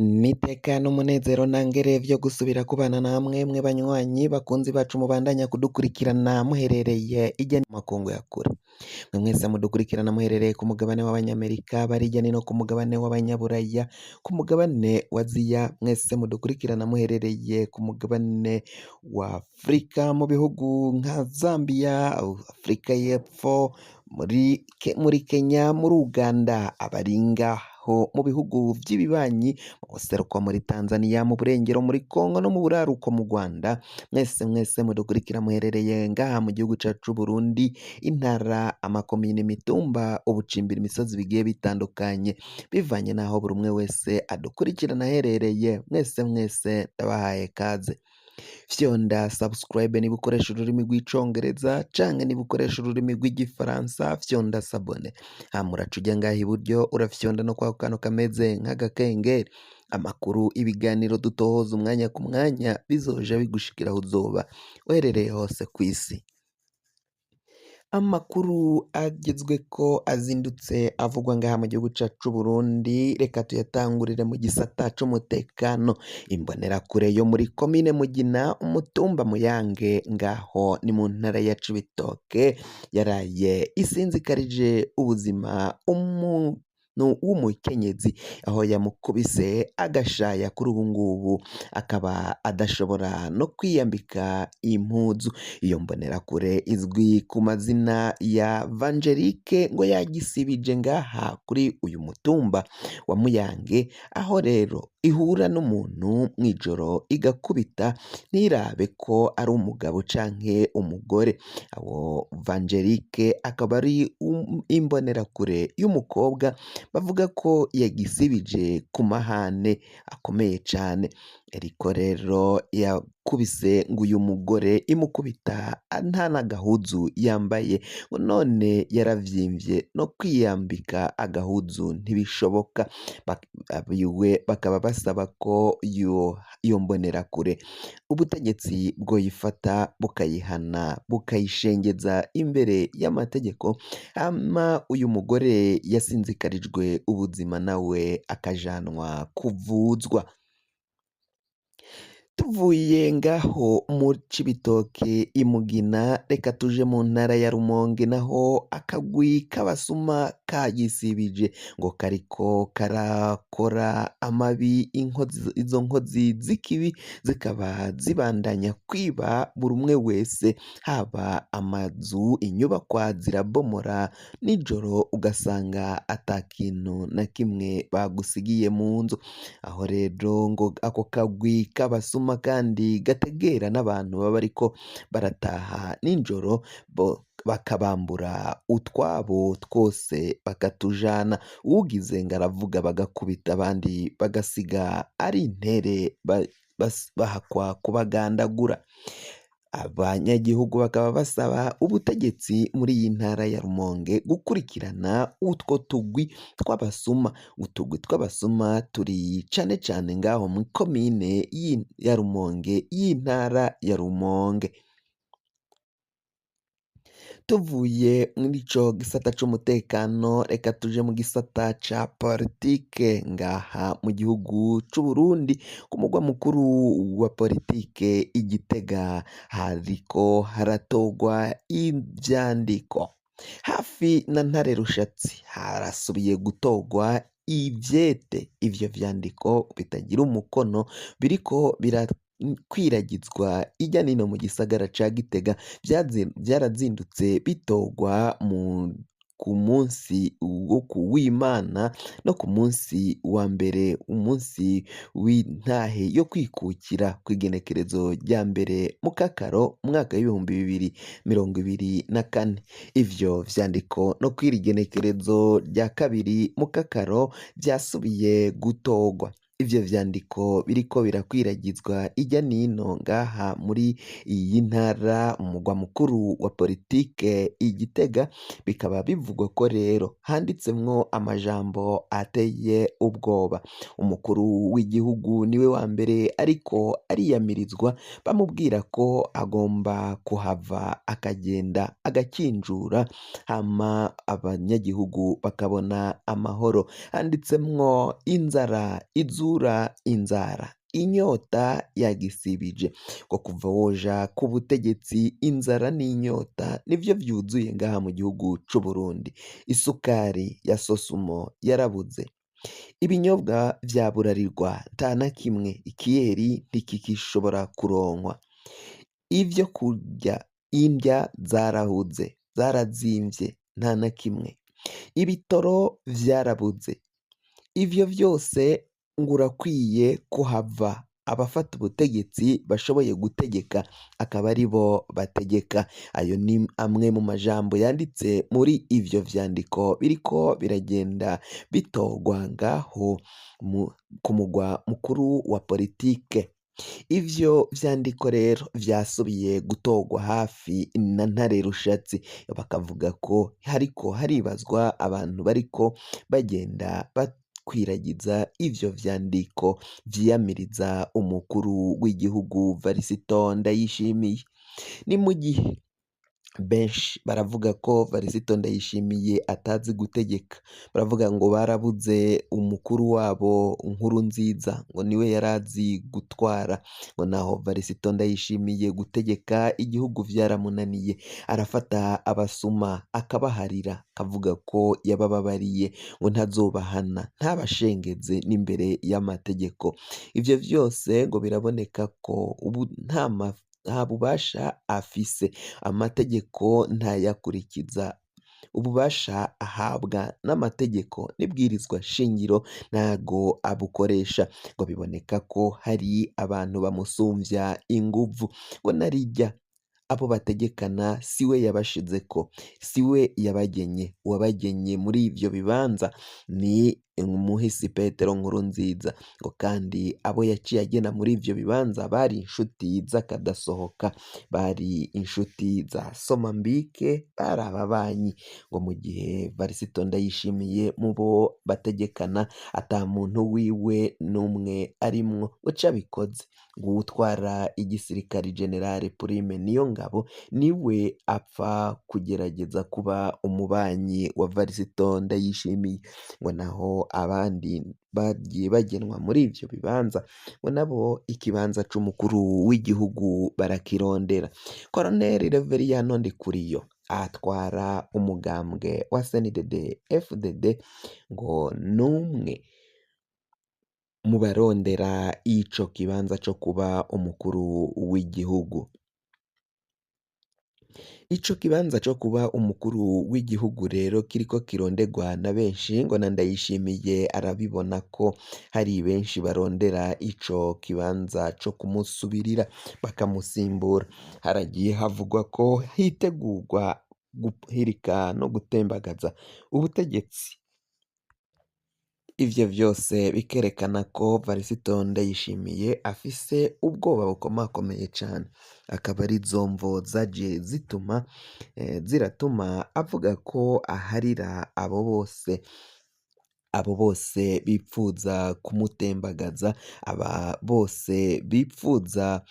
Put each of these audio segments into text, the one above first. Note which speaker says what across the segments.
Speaker 1: N'iteka n'umunezero ntangere vyo gusubira kubana namwe mwe banywanyi bakunzi bacu mubandanya kudukurikirana muherereye irya makungu ya kure. Mwe mwese mudukurikirana muherereye ku mugabane w'abanyamerika, bari hirya no ku mugabane w'abanyaburaya, ku mugabane wa Aziya, mwese mudukurikirana muherereye ku mugabane wa Afurika mu bihugu nka Zambia, Afurika y'Epfo, muri Kenya, muri Uganda, abari ngaho mu bihugu vy'ibibanyi, mu buseruko muri Tanzania, mu burengero muri Congo no mu buraruko mu Rwanda, mwese mwese mudukurikira muherereye ngaha mu gihugu cacu c'Uburundi, intara, amakomine, imitumba, ubucimbiri, imisozi bigiye bitandukanye, bivanye n'aho buri umwe wese adukurikirana aherereye, mwese mwese ndabahaye kaze. Fyonda subscribe niba ukoresha ururimi rw'icongereza canke niba ukoresha ururimi rw'igifaransa fyonda s'abonner, hama uraca uja ngaha iburyo urafyonda no kwako kantu kameze nk'agakengeri, amakuru, ibiganiro dutohoza umwanya ku mwanya bizoja bigushikira aho uzoba uherereye hose kw'isi. Amakuru agezweko azindutse avugwa ngaha mu gihugu cacu c'Uburundi, reka tuyatangurire mu gisata c'umutekano. Imbonerakure yo muri komine Mugina, umutumba Muyange, ngaho ni mu ntara ya Cibitoke, yaraye isinzikarije ubuzima umuntu w'umukenyezi, aho yamukubise agashaya kuri ubu ngubu akaba adashobora no kwiyambika impuzu. Iyo mbonerakure izwi ku mazina ya Vangelike ngo yagisibije ngaha kuri uyu mutumba wa Muyange, aho rero ihura n'umuntu mw'ijoro igakubita ntirabe ko ari umugabo canke umugore. Abo Vangelike akaba ari imbonerakure y'umukobwa bavuga ko yagisibije ku mahane akomeye cane, ariko rero yakubise ngo uyu mugore imukubita nta n'agahuzu yambaye, ngo none yaravyimbye no kwiyambika agahuzu ntibishoboka. Abiwe bakaba basaba ko iyo mbonerakure ubutegetsi bwoyifata bukayihana bukayishengeza imbere y'amategeko, hama uyu mugore yasinzikarijwe ubuzima nawe akajanwa kuvuzwa. Tuvuye ngaho mu Cibitoke i Mugina, reka tuje mu ntara ya Rumonge, naho akagwi k'abasuma kagisibije ngo kariko karakora amabi, izo nkozi z'ikibi zikaba zibandanya kwiba buri umwe wese, haba amazu, inyubakwa zirabomora nijoro ugasanga ata kintu na kimwe bagusigiye mu nzu. Aho rero ngo ako kagwi k'abasuma kandi gategera n'abantu baba bariko barataha nijoro, bakabambura utwabo twose bakatujana, uwugize ngo aravuga bagakubita abandi bagasiga ari intere bahakwa kubagandagura. Abanyagihugu bakaba basaba ubutegetsi muri iyi ntara ya Rumonge gukurikirana utwo tugwi tw'abasuma. Utugwi tw'abasuma turi cane cane ngaho mu komine ya Rumonge y'intara ya Rumonge. Tuvuye muri ico gisata c'umutekano, reka tuje mu gisata ca politike ngaha mu gihugu c'Uburundi, ku mugwa mukuru wa politike i Gitega, hariko haratogwa ivyandiko. Hafi na Ntare Rushatsi harasubiye gutogwa ivyete, ivyo vyandiko bitagira umukono biriko birakwiragizwa irya nino mu gisagara ca Gitega, vyarazindutse bitogwa ku munsi wo kuwimana no ku munsi wa mbere, umunsi w'intahe yo kwikukira kw'igenekerezo rya mbere mu Kakaro umwaka w'2024. Ivyo vyandiko no kw'iri genekerezo rya kabiri mu Kakaro vyasubiye gutogwa. Ivyo vyandiko biriko birakwiragizwa irya nino ngaha muri iyi ntara, umugwa mukuru wa politike i Gitega, bikaba bivugwa ko rero handitsemwo amajambo ateye ubwoba. Umukuru w'igihugu niwe wa mbere ariko ariyamirizwa, bamubwira ko agomba kuhava akagenda agakinjura, hama abanyagihugu bakabona amahoro. Handitsemwo inzara izu Igitsura, inzara, inyota yagisibije, ngo kuva woja ku butegetsi inzara n'inyota nivyo vyuzuye ngaha mu gihugu c'Uburundi, isukari ya Sosumo yarabuze, ibinyobwa vya Burarirwa nta na kimwe, ikiyeri ntikigishobora kuronkwa, ivyo kurya indya zarahuze, zarazimvye nta na kimwe, ibitoro vyarabuze, ivyo vyose ngo urakwiye kuhava abafata ubutegetsi bashoboye gutegeka akaba aribo bategeka, ayo ni amwe mu majambo yanditse muri ivyo vyandiko biriko biragenda bitorwa ngaho ku mugwa mukuru wa politike. Ivyo vyandiko rero vyasubiye gutorwa hafi na Ntare Rushatsi, bakavuga ko hariko haribazwa abantu bariko bagenda bakwiragiza ivyo vyandiko vyiyamiriza umukuru w'igihugu Varisito Ndayishimiye. Ni mu gihe benshi baravuga ko Varisito Ndayishimiye atazi gutegeka, baravuga ngo barabuze umukuru wabo Nkurunziza ngo niwe yarazi gutwara, ngo naho Varisito Ndayishimiye gutegeka igihugu vyaramunaniye, arafata abasuma akabaharira, akavuga ko yabababariye ngo ntazobahana, ntabashengeze n'imbere y'amategeko. Ivyo vyose ngo biraboneka ko ubu nta bubasha afise, amategeko ntayakurikiza, ububasha ahabwa n'amategeko n'ibwirizwa shingiro ntago abukoresha, ngo biboneka ko hari abantu bamusumvya inguvu, ngo narirya abo bategekana siwe yabashizeko, siwe yabagenye, uwabagenye muri ivyo bibanza ni umuhisi Petero Nkurunziza, ngo kandi abo yaciye agena muri ivyo bibanza bari inshuti z'akadasohoka, bari inshuti za Somambike, bari ababanyi, ngo mu gihe Varisito Ndayishimiye mu bo bategekana ata muntu wiwe n'umwe arimwo, ngo cabikoze ngo uwutwara igisirikare Generale Prime Niyongabo niwe apfa kugerageza kuba umubanyi wa Varisito Ndayishimiye, ngo naho abandi bagiye bagenwa muri ivyo bibanza ngo nabo ikibanza c'umukuru w'igihugu barakirondera. Colonel Reveriyano Ndikuriyo atwara umugambwe wa CNDD FDD ngo numwe mu barondera ico kibanza co kuba umukuru w'igihugu. Ico kibanza co kuba umukuru w'igihugu rero kiriko kironderwa na benshi, ngo na Ndayishimiye arabibona ko hari benshi barondera ico kibanza co kumusubirira bakamusimbura. Haragiye havugwa ko hitegurwa guhirika no gutembagaza ubutegetsi. Ivyo vyose bikerekana ko Varisito Ndayishimiye afise ubwoba bukomakomeye cane, akaba arizo mvo zaje zituma ziratuma avuga ko aharira abo bose bipfuza kumutembagaza, aba bose bipfuza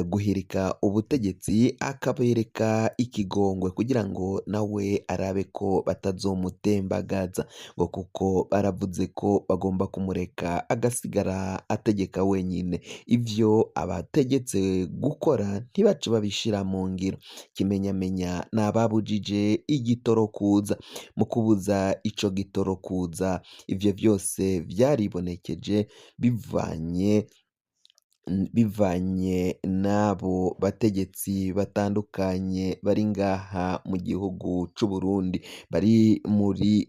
Speaker 1: guhirika ubutegetsi, akabereka ikigongwe kugira ngo nawe arabe ko batazomutembagaza, ngo kuko baravuze ko bagomba kumureka agasigara ategeka wenyine. Ivyo abategetse gukora ntibace babishira mu ngiro. Kimenyamenya n'ababujije igitoro kuza, mu kubuza ico gitoro kuza ivyo vyose vyaribonekeje bivanye n'abo bategetsi batandukanye bari ngaha mu gihugu c'Uburundi, bari muri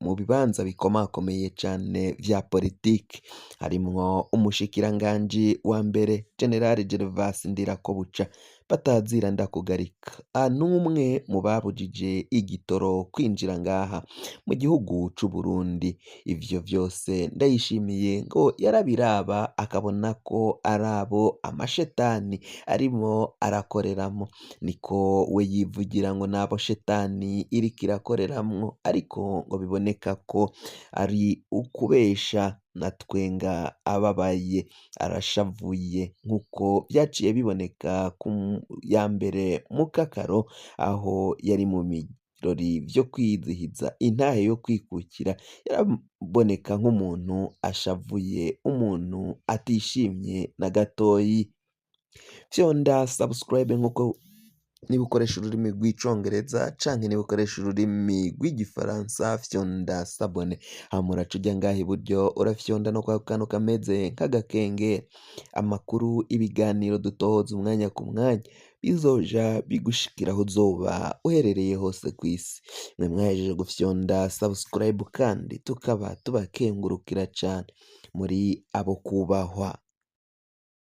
Speaker 1: mu bibanza bikomakomeye cane vya politike, harimwo umushikiranganji wa mbere General Gervas Ndirakobuca batazira ndakugarika, n'umwe mu babujije igitoro kwinjira ngaha mu gihugu c'Uburundi. Ivyo vyose Ndayishimiye ngo yarabiraba akabona ko ari abo amashetani arimo arakoreramo, niko we yivugira ngo n'abo shetani iriko irakoreramwo, ariko ngo biboneka ko ari ukubesha na twenga ababaye arashavuye, nk'uko vyaciye biboneka ku ya mbere mu Kakaro aho yari mu birori vyo kwizihiza intahe yo kwikukira, yaraboneka nk'umuntu ashavuye, umuntu atishimye na gatoyi. Fyonda subscribe nkuko niba ukoresha ururimi rw'icongereza canke niba ukoresha ururimi rw'igifaransa, fyonda s'abonner, hama uraca uja ngaha iburyo, urafyonda no kwa kantu kameze nk'agakengeri. Amakuru, ibiganiro dutohoza umwanya ku mwanya bizoja bigushikira aho uzoba uherereye hose kw'isi. Mwe mwahejeje gufyonda subscribe kandi tukaba tubakengurukira cane, muri abo kubahwa.